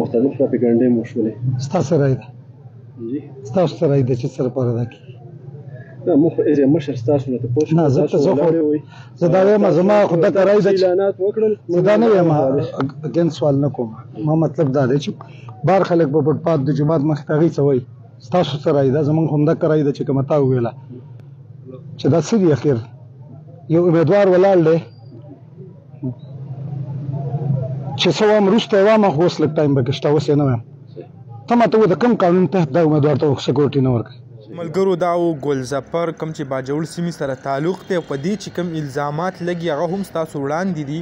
مختلف پروپاګاندا مو شولې. ستاسو رائے ده؟ جی. ستاسو رائے ده چې څه لپاره دا کیږي؟ نه، موږ خو ایز مشر ستاسو نه تاسو نه، زه ته زه خو زه دا وایم، زما خو دا رائے ده چې اعلانات وکړل. زه دا نه وایم، اګین سوال نه کوم. ما مطلب دا دی چې بار خلک په فوټ پات د جومات مخې ته هغوی څه وایي، ستاسو څه رائے ده؟ زمونږ هم دا رائے ده چې کومه تا وویله چې دا څه دي. اخر یو امیدوار ولاړ دی چې څه وایم وروسته یې وایم، خو اوس لږ ټایم پکې شته، اوس یې نه وایم. ته ماته ووایه د کوم قانون تحت دا امیدوار ته سکیورټي نه ورکوي؟ ملګرو، دا و ګل ظفر کوم چې باجوړ سیمې سره تعلق دی، په دې چې کوم الزامات لګي هغه هم ستاسو وړاندې دي.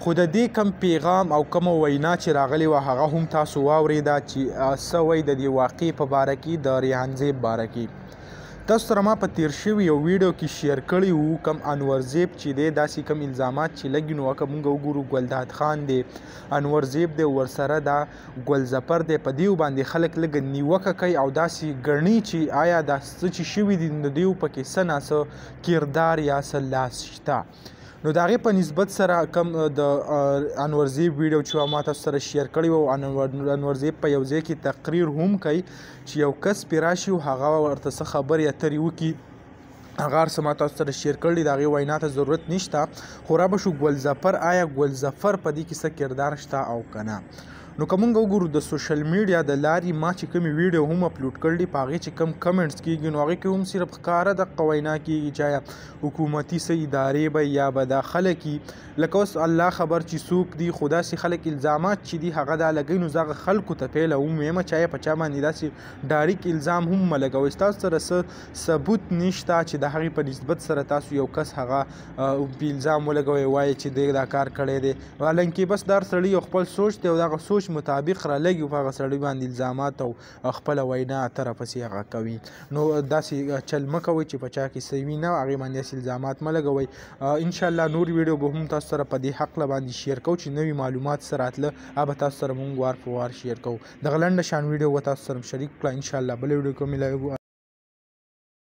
خو د دې کوم پیغام او کومه وینا چې راغلی وه هغه هم تاسو واورېده چې څه وایي د دې واقعې په باره کې، د ریحان زیب باره کې. تاسو سره ما په تیر شوي یو ویډیو کې شیر کړی وو کوم انور زیب چې دی داسې کوم الزامات چې لګي. نو که مونږ وګورو، ګلداد خان دی، انور زیب دی، ورسره دا ګل ظفر دی، په دیو باندې خلک لږ نیوکه کوي او داسې ګڼي چې آیا دا څه چې شوي دي نو دیو پکې څه ناڅه کردار یا څه لاس شته. نو د هغې په نسبت سره کوم د انور زیب ویډیو چې ما تاسو سره شیر کړی و، انور زیب په یو ځای کې تقریر هم کوي چې یو کس پرې راشي او هغه ورته څه خبرې اترې وکړي، هغه هر څه ما تاسو سره شیر کړي، د هغې وینا ته ضرورت نشته. خو را به شو ګل ظفر، آیا ګل ظفر په دې کې څه کردار شته او که نه؟ نو که مونږ وګورو د سوشل میډیا د لارې ما چې کومې ویډیو هم اپلوډ کړلې، په هغې چې کوم کمنټس کیږي نو هغې کې هم صرف ښکاره دقه وینا کیږي چې آیا حکومتي څه ادارې به یا به دا خلک وي، لکه اوس الله خبر چې څوک دي، خو داسې خلک الزامات چې دي هغه دا لګوي. نو زه هغه خلکو ته پهله هم وایم چې آیا په چا باندې داسې ډایرک الزام هم مه لګوئ، ستاسو سره څه ثبوت نشته چې د هغې په نسبت سره تاسو یو کس هغه په الزام ولګوئ، وایي چې دی دا کار کړی دی. حالانکې بس دا سړي یو خپل سوچ دی او دغه سوچ مطابق را لګي په هغه سړي باندې الزامات او خپله وینا تر پسې هغه کوي. نو داسې چل مه کوئ چې په چا کې څه وي نه، هغې باندې داسې الزامات مه لګوئ. انشاءالله نور ویډیو به هم تاسو سره په دې حقله باندې شیر کوو چې نوي معلومات څه راتله هغه به تاسو سره مونږ وار په وار شیر کوو. دغه لنډه شان ویډیو به تاسو سره شریک کړه. انشاءالله بله ویډیو کې ملاویږو.